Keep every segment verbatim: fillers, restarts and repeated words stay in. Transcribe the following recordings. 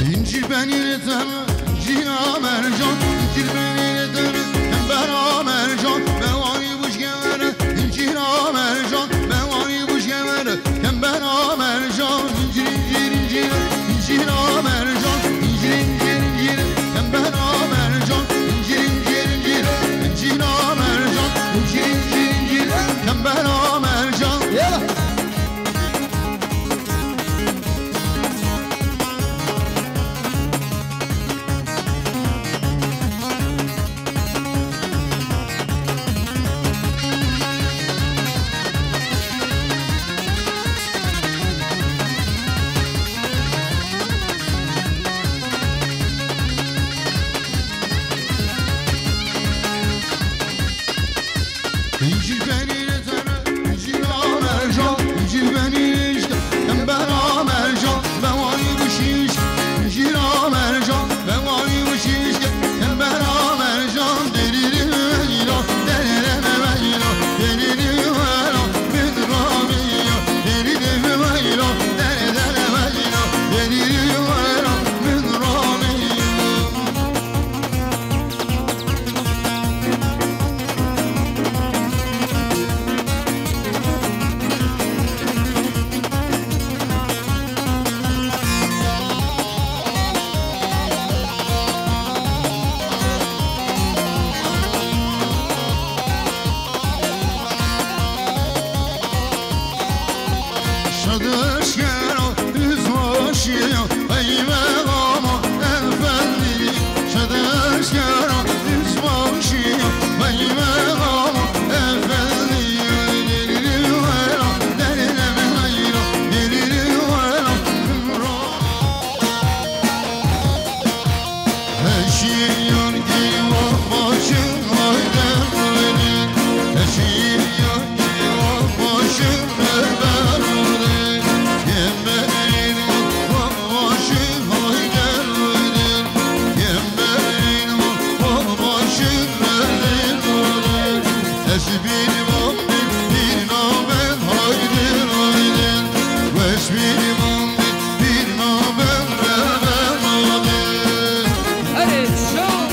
Zincir penîrê te re, zincîra mercan, zincir penîrê te re, kembera mercan, bewanî bûşke were, zincîra mercan, bewanî bûşke were, kembera mercan, zincir, zincir, zincir, zincîra mercan, zincir, zincir, zincir, kembera mercan, zincir, zincir, zincir, zincîra mercan, zincir, zincir, zincir, kembera mercan. Yala. Zincir penîrê te re, zincîra mercan, zincir penîrê işte, kembera mercan, bewanî bûşîş, zincîra mercan, bewanî bûşîş, kembera mercan, derî weyla, derere weyla, derî weyla, min ramiya, derî weyla, derere weyla, derî weyla, min ramiya. Şadeşkera yüzbaşıya, ey merhaba efendi. Şadeşkera yüzbaşıya, ey merhaba efendi. Gelirim vera, gelirim vera, gelirim vera. Eşiyan eyvah başım haydi haydi. Eşiyan eyvah başım haydi haydi. Yemeğin eyvah başım haydi haydi. Yemeğin eyvah başım haydi haydi. Ez bilmem, bil-, bilmem ben haydi haydi. Wes bilmem, bil-, bilmem ben, ben, ben haydi. Hadi, şov!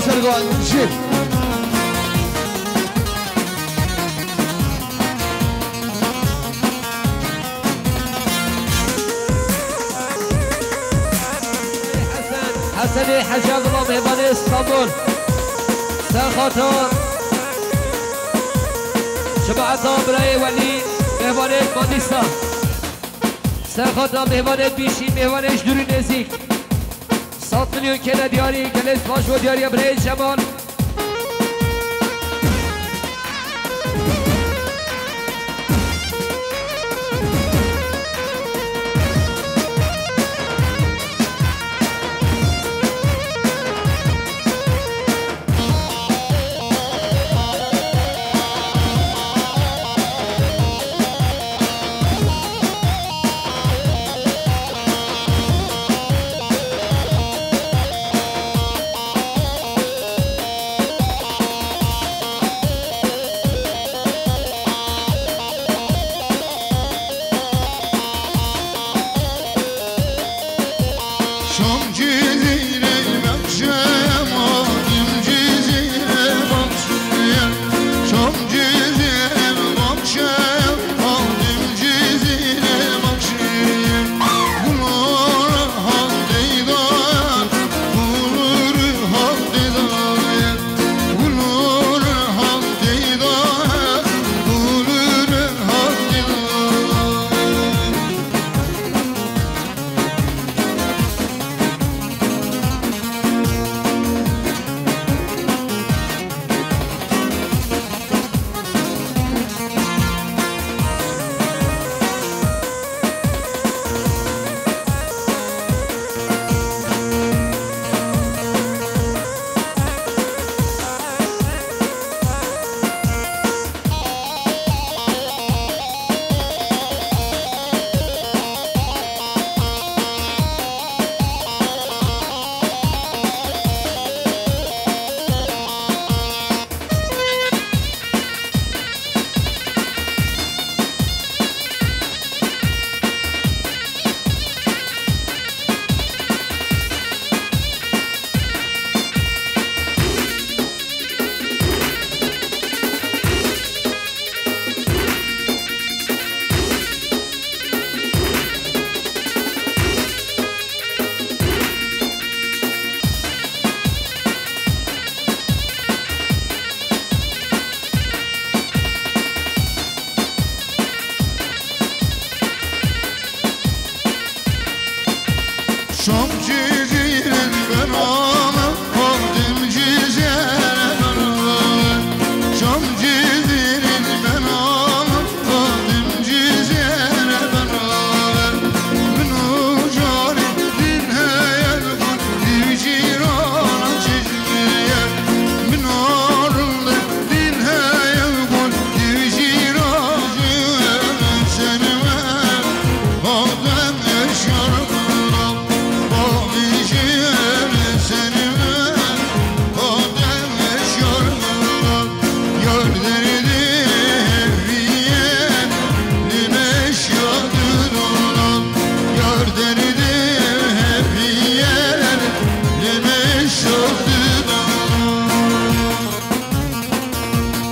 Sergovan, jî. Hesen, Hesenê Hecî Abdullah, mêvanê Stenbol. Serxotan. Cemaeta birayê Welî, mêvanê Manîsa. Serxotan, mêvanê Bîşî, mêvanê ji dûr û nêzîk. Sed milyon kene diyarî, gelê spas bo diyariya birayê Cemal.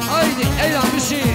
Haydi, eyvallah, bir şey.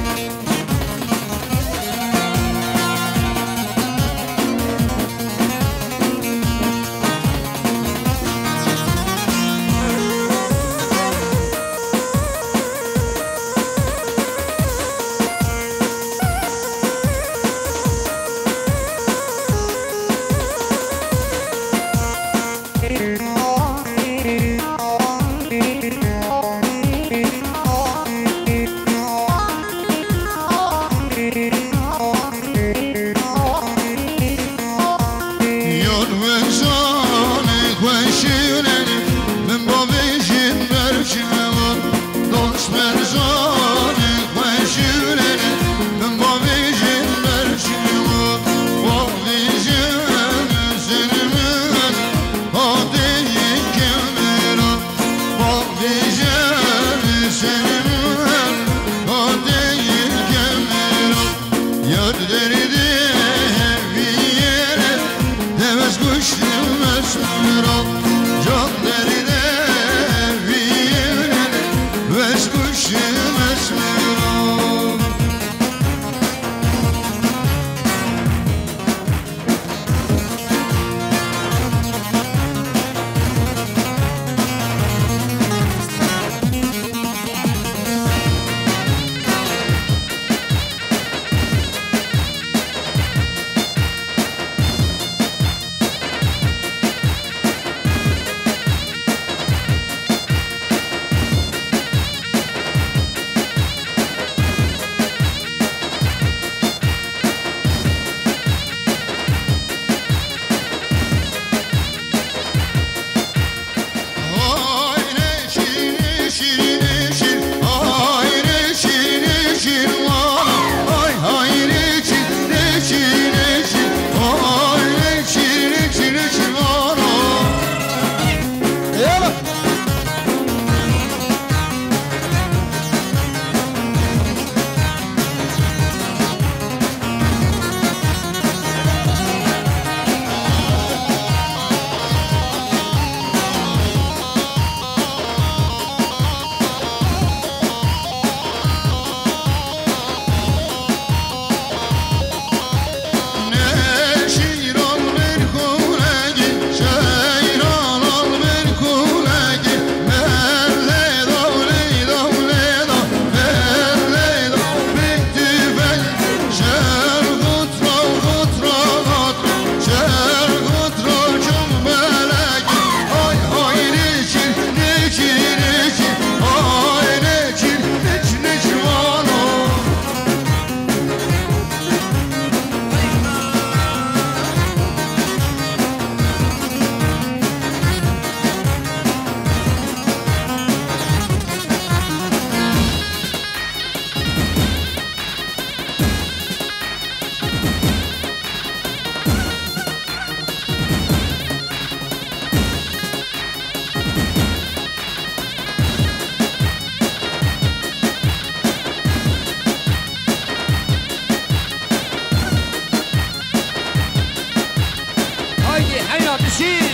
Şîr.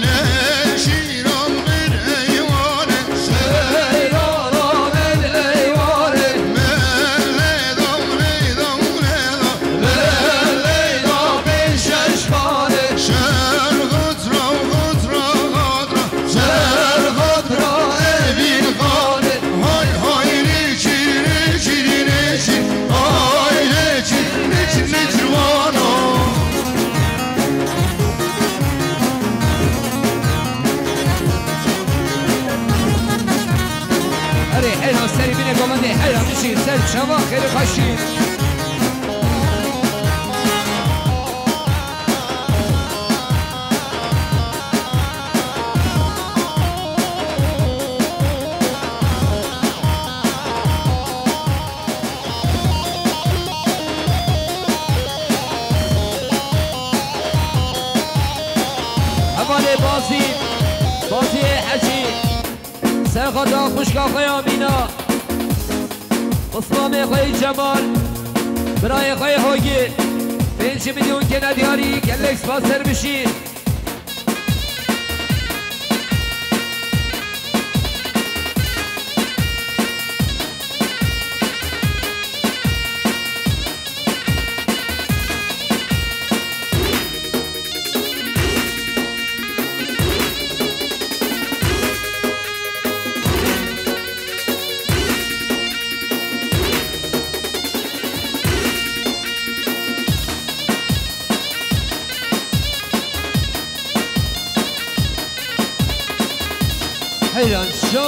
Neşîran bir eywane. Seyran bir eywane. Mele dam, le dam, le dam. Mele dam, bin şeş kare. Şer gıtra, gıtra, gıtra. Şer gıtra, evin kare. Hay hay, neçir, neçir, neçir. Ay, neçir, neçir, neçir, vana. Erê, heyran serî bîne govendê, heyran bişî ser çava xêrê xweşî. Hevalê Bazî, Baziyê Hecî, serxata xwişka xwe ya Mîna, Osmanê xwe yê Cemal, birayê xwe yê Hogî, pênc milyon kêne diyarî, gelek spas ser bişî. Heyran şo.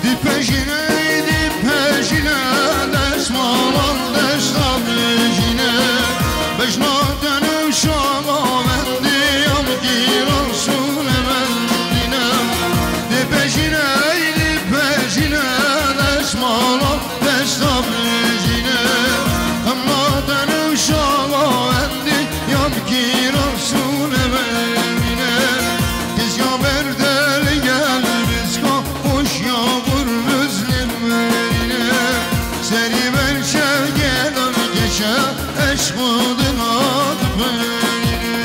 Dipejine, dipejine, destmalan desta bijine. Bejna te newşa ma vendiyan giran sûne mendine. Dipejine, dipejine, destmalan desta bijine. Xemna te newşa ma vendiyan giran sûne mendine. Tizya berdel gel bizka Hoş ya vur müzlim verine, serî ber çev gedan geçe, eşq dina diperine.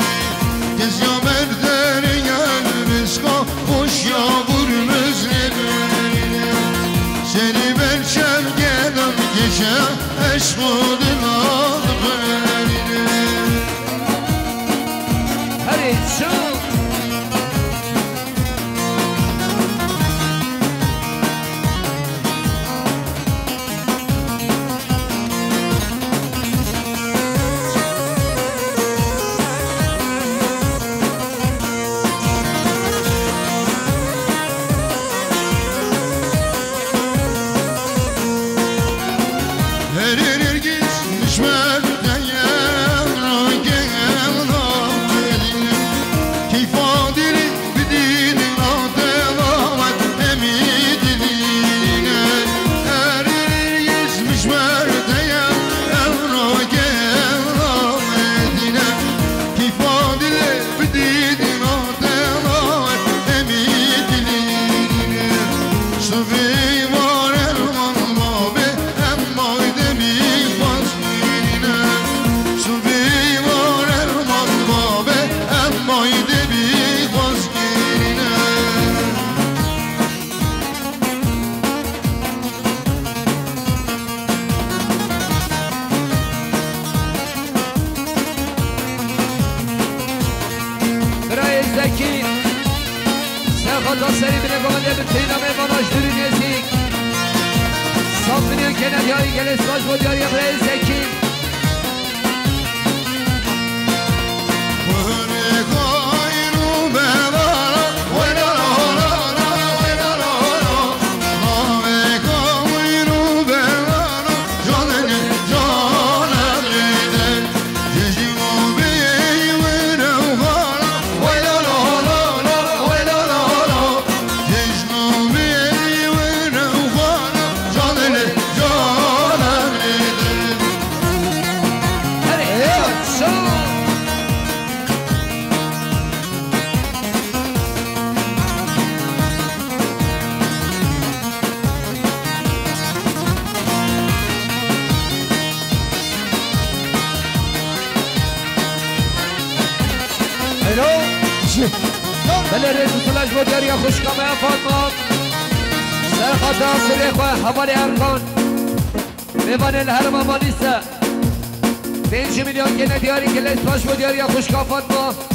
Tez ya ber derya miska, hoş ya vur müzlim verine, serî ber çev gedan geçe, eşq dina diperine. Herê çaw. Her her her git Serî binê bavandê bi têna mêvana ji dûrî nêzîk. Saf milyon kene diyarî gelê spas bo diyariya birayê Zekî. Hello. Belê rêz û silav ji bo diyariya xwişka me ya Fatma. Serqata sirê xwe hevalê Erkan. Mêvanê li herêma Manîse. Pênc milyon kene diyarî gelê spas bo diyariya xwişka Fatma.